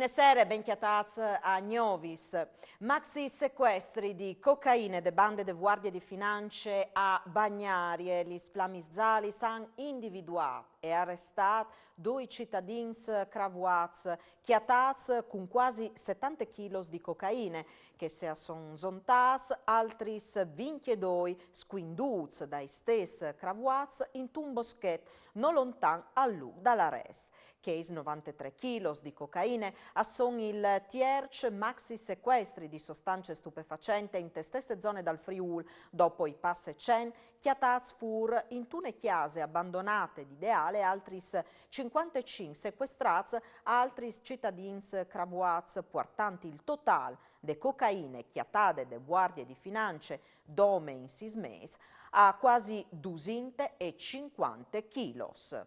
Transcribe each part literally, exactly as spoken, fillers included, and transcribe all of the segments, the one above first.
Buine sere, ben cjatâts a Gnovis. Maxi secuestri di cocaine de bande de Vuardie di Finance a Bagnarie. Lis Flamis Zalis àn individuât e arestât doi citadins cravuâts, cjatâts cun cuasi setante chilos di cocaine, che se a son zontâts altris vincjedoi scuindûts dai stes cravuâts intun boschet no lontan al lûc dal arest. Chei novantetrê chilos di cocaine a son il tierç maxi secuestri di sostance stupefacente inte stesse zone dal Friûl, dopo i passe cent cjatâts fûr intune cjase abandonade di Deale e altris cincuantecinc secuestrâts a altris citadins cravuâts, puartant il totâl de cocaine cjatade de Vuardie di Finance dome in sîs mês a cuasi dusinte e cincuante chilos.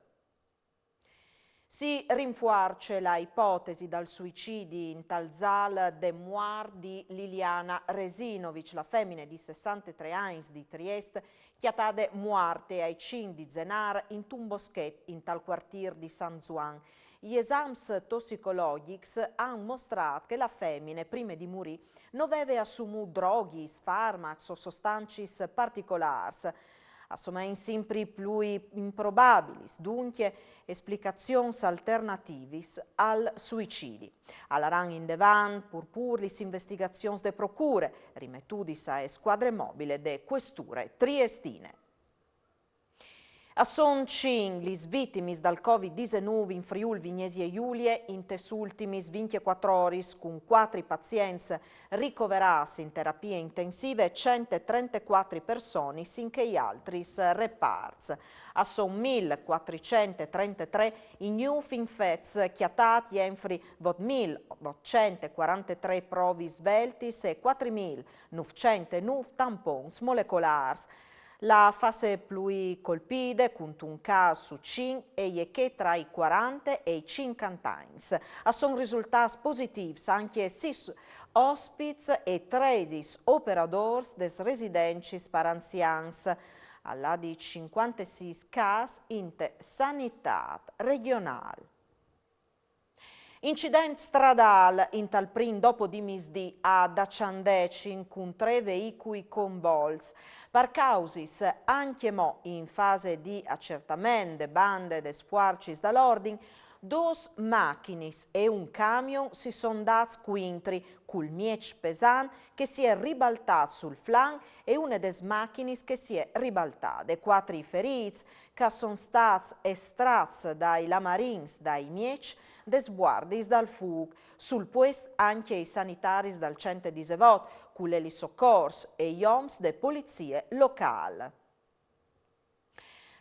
Si rinfuarce la ipotesi dal suicidi intal zâl de muart di Liliana Resinovic, la femine di sessantetrê agns di Triest, cjatade muarte ai cinc di Zenâr intun boschet intal cuartîr di San Zuan. I esams tossicologjics àn mostrât che la femine, prime di murî, no veve assumût droghis, farmacs o sostancis particolârs. A somegnin simpri plui improbabilis, duncje, esplicazions alternativis al suicidi. A laran indevant pur pûr lis investigazions de procure, rimetudis ae scuadre mobile de cuesture triestine. A son cinc lis vitimis dal Covid disenûf in Friûl Vignesie Julie intes ultimis vincjecuatri oris, cun cuatri pazients ricoverâts in terapie intensive e cent e trentecuatri personis in chei altris reparts. A son mil cuatricent e trentetrê i gnûfs infets cjatâts jenfri vot mil votcent e cuarantetrê provis sveltis e cuatri mil nûfcent e nûf tampons molecolârs. La fase plui colpide, cuntun câs su cinc, e je chê tra i cuarante e i cincuante agns. A son risultâts positîfs ancje sîs ospits e tredis operadôrs des residencis par anzians. Al à di cincuantesîs câs inte sanitât regjonâl. Incident stradâl intal prin dopo di misdì a Daçan Decin cun trê veicui convolts. Par causis ancjemò in fase di acertament de bande des fuarcis dal ordin, dôs machinis e un camion si son dâts cuintri, cul mieç pesant che si è ribaltât sul flanc e une des machinis che si è ribaltade. Cuatri i ferîts, che a son stâts estrâts dai lamarins dai mieçs des vuardiis dal fûc. Sul puest ancje i sanitaris dal cent e disevot, cul elisocors e i oms de polizie locâl.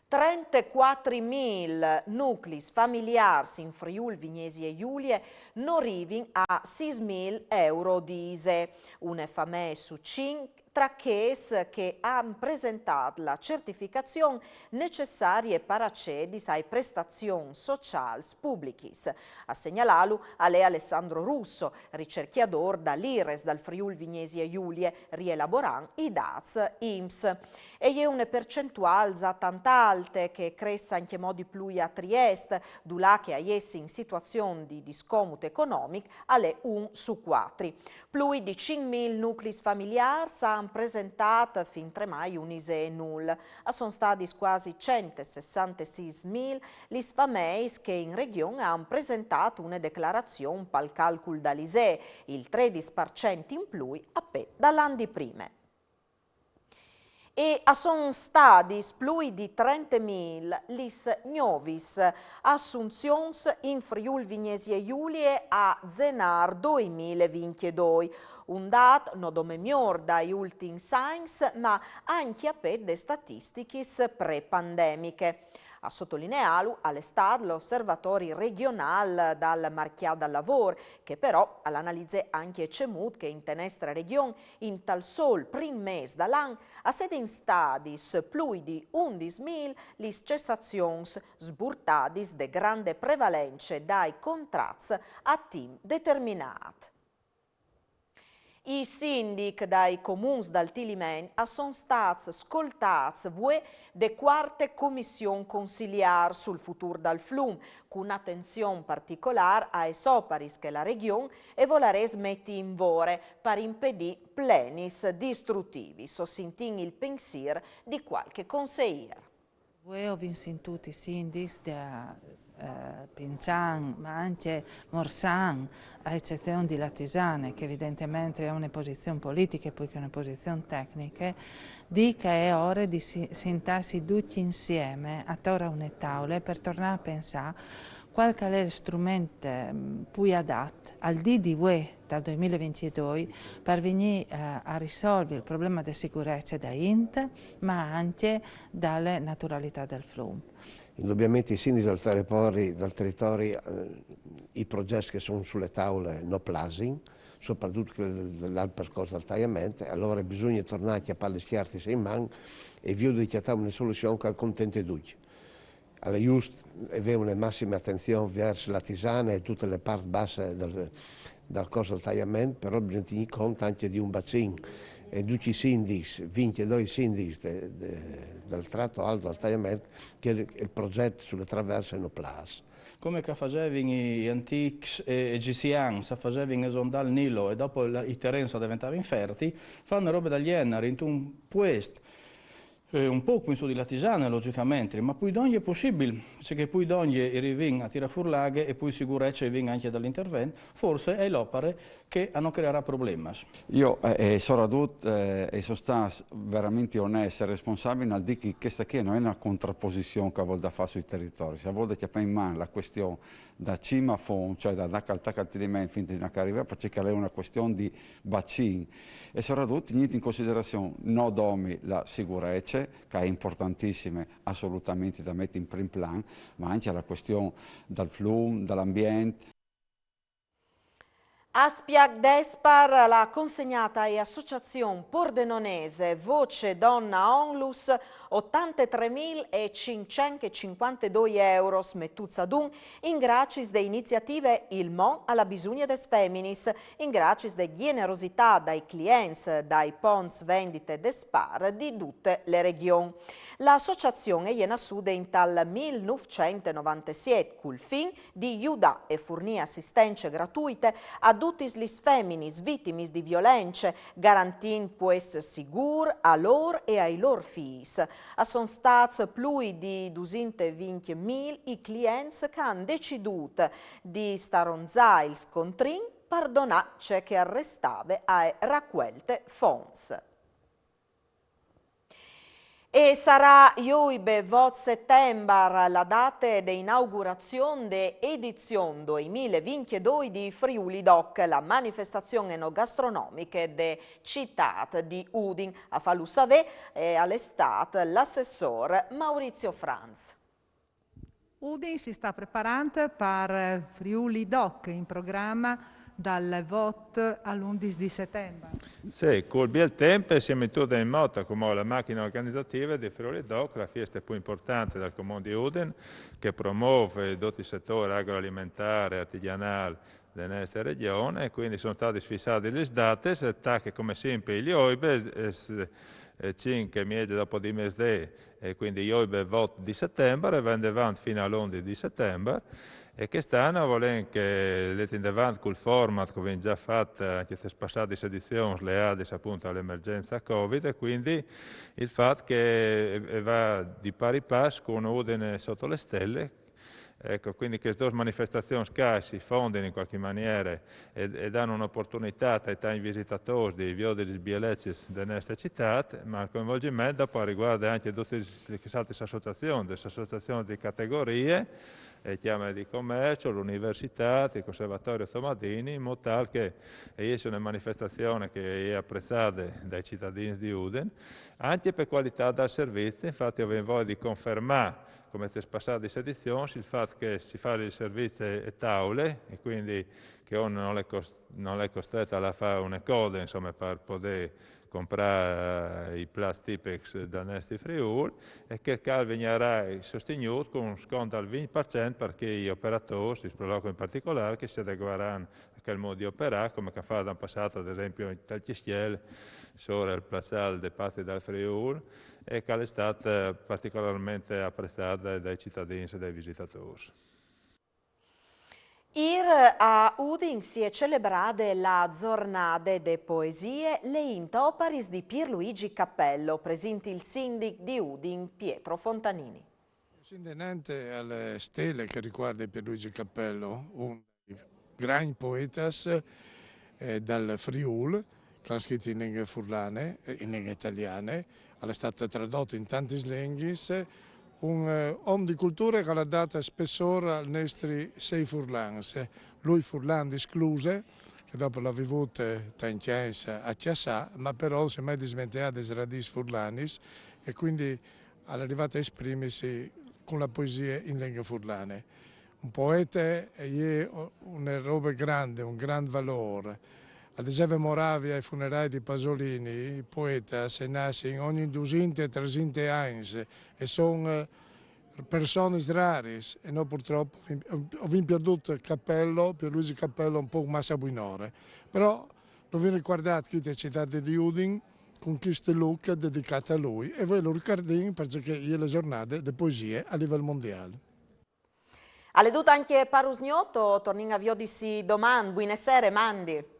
Trentecuatri mil nuclis familiârs in Friûl Vignesie Julie no rivin a sîs mil euro di ISEE. Une famee su cinc tra chês che a àn presentât la certificazion necessarie par acedis ae prestazions sociâls publichis. A segnalâlu al è Alessandro Russo, ricercjadôr dal IRES dal Friûl Vignesie Julie, rielaborant i dâts INPS. E je une percentuâl za tant alte che e cres ancjemò di plui a Triest, dulà che a jessi in situazion di discomut economic al è un su cuatri. Plui di cinc mil nuclis familiârs a àn presentât fin tremai un ISEE nul. A son stadis cuasi cent e sessantesîs mil lis fameis che in regjon a àn presentât une declarazion pal calcul dal ISEE, il tredis par cent in plui a pê dal an di prime. E a son stadis plui di trente mil lis gnovis assunzions in Friûl Vignesie Julie a Zenâr doi mil e vincjedoi, un dât no dome miôr dai ultins agns, ma ancje a pet des statistichis prepandemiche. A sotlineâlu al è stât l'Osservatori regjonâl dal marcjât dal lavôr, che però al analize ancje cemût che inte nestre regjon, intal sôl prin mês dal an, a sedin stadis plui di undis mil lis cessazions sburtadis de grande prevalence dai contrats a timp determinât. I sindics dai comuns dal Tiliment a son stâts scoltâts vuê de cuarte comission consiliâr sul futûr dal flum, cun atenzion particolâr aes oparis che la Regjon e volarès meti in vore par impedî plenis distrutivis. O sintìn il pensîr di cualchi conseîr. Vuê o vin sintût i sindics de eh, Pinçan, ma ancje Morsan, a ecezion di la Tisane, che evidentementri e je une posizion politiche plui che une posizion tecniche, dî che e je ore di si- sintâsi ducj insiemi ator a une taule par tornâ a pensâ cuâl che al è il strument plui adat al dì di vuê, dal doi mil e vincjedoi, par vignî a risolvi il probleme de sigurece da int, ma ancje de naturalitât dal flum. Indubiamentri i sindics dal teritori, dal teritori, i progjets che a son su la taule no plasin, sopratut chel dal percors dal taiament, e alore bisugne tornâ a cjapâ lis cjartis in man e viodi di cjatâ une soluzion che al contente ducj. Al è just vê une massime atenzion viers la Tisane e dute la part basse dal, dal cors dal taiament, però bisugne tignî cont ancje di un bacin, e ducj i sindics, vincjedoi sindics dal trat alt dal taiament, che il progjet su la traverse no plâs. Come che a fasevin i antîcs egjicians, a fasevin esondâ il Nilo e dopo i terens a deventavin fertîi, fâ une robe dal gjenar intun puest un pôc plui in sù di la Tisane, logjichementri, ma plui dongje pussibil, parcè che plui dongje i rivìn a tirâ fûr la aghe e plui sigurece i vin ancje dal intervent, forsit e je la opare che a no crearà problemis. Jo, e soredut, e son stât verementri onest e responsabil nel dî che cheste chi no je une contraposizion che a vûl fâ sui teritoris, a vûl cjapâ in man la cuestion da cime a fonts, cioè da, da Caltà, Caltà Tiliment fin a Nacarivea, parcè che e je une cuestion di bacin. E soredut tignint in considerazion no domi la sigurece, che e je impuartantissime, assolutamentri da meti in prin plan, ma ancje la cuestion dal flum, dal ambient. A Spiagdespar la consegnade ae associazion pordenonese Voce Donna Onlus otantetremilacincucentocincuantedoi euros metûts adun in graciis de iniziative Il Mon al à bisugne des feminis, in graciis de gjenerositât dai clients dai ponts vendite de spar di dute la Regjon. La associazion e je nassude intal mil nûfcent e novantesiet cul fin di judâ e furnî assistence gratuite a dutis lis feminis vitimis di violence, garantint puescj sigûrs a lôr e ai lôr fîs. A son stâts plui di dusinte e vincj mil i clients che a àn decidût di staronzâ il scontrin par donâ ce che al restave ae racuelte fonts. E sarà joibe vot Setembar la date de inaugurazion de edizion doi mil e vincjedoi di Friuli Doc, la manifestazion enogastronomiche de citât di Udin. A fâlu savê al è stât l'assessôr Maurizio Franz. Udin si sta preparant par Friuli Doc, in programe dal vot al undis di Setembar. Sì, cul biel temp si è metût in mota cumò la machine organizative di Friuli Doc, la fieste plui impuartante dal Comun di Udin, che e promôf dut il setôr agroalimentâr e artigjanâl de nestre Regjon, e cuindi a son stadis fissadis lis datis, e tache come simpri joibe, cinc e mieze dopo di misdì, e cuindi joibe vot di Setembar, e va indevant fin al undis di Setembar. E chest an o volìn che leti indevant cul format che o vin za fat ancje tes passadis edizions leadis apont a la emergjence Covid, e cuindi il fat che e va di pari pas cun Udin sot la stele. Eco, cuindi chestis dôs manifestazions ca si fondin in cualchi maniere e, e a dan une oportunitât ai tancj visitadôrs di viodi lis bielecis de nestre citât, ma il coinvolziment dopo al rivuarde ancje dutis chês altris associazions, des associazions di categorie, e Cjamare di Comerç, la Universitât, il Conservatori Tomadini, in mût tal che e jessi une manifestazion che e je apreçade dai citadins di Udin, ancje par cualitât dal servizi. Infati o vin voie di confermâ, come tes passadis edizions, il fat che si fasi il servizi a taule, e cuindi che un nol è cos-, nol è costret a lâ a fâ une code, insome, par podê comprâ i plats tipics dal nestri Friûl, e che al vignarà sostignût cun un scont dal vincj par cent par chei operadôrs, il Sproloco in particolâr, che si adeguaran a Che il modo di operare, come che fa da un passato, ad esempio, in tal Cestiel, sopra il plazzal dei Pazzi dal Friul, e che è stata particolarmente apprezzata dai cittadini e dai visitatori. Ir a Udin si è celebrade la zornade de poesie, le intoparis di Pierluigi Cappello, presenti il sindic di Udin Pietro Fontanini. Sin denante alle stele che riguarda Pierluigi Cappello, un dei grandi poetas eh, dal Friul, che ha scritto in linghe furlane, eh, in linghe italiane, è stato tradotto in tanti lenghis, un eh, om di cultura che l'ha data spessore al nestri sei furlans, lui furlan di Scluse, che dopo l'ha vivute tanti anni a Chiassà, ma però non si è mai dismenticato dei radis furlanis e quindi è arrivato a esprimersi con la poesia in lingua furlane. Un poeta è una roba grande, un grande valore. Ad esempio Moravia ai funerali di Pasolini, i poeta se nasce in ogni dusinte e tresinte anni e sono persone raris e noi purtroppo abbiamo perduto Cappello, Pierluigi Cappello un po' massa buinore. Però lo vi ricordate che è città di Udin con questo look dedicato a lui e voi lo ricordate perché è le giornate di poesie a livello mondiale. Al è dut ancje par usgnot, tornìn a viodisi doman. Buine sere, mandi.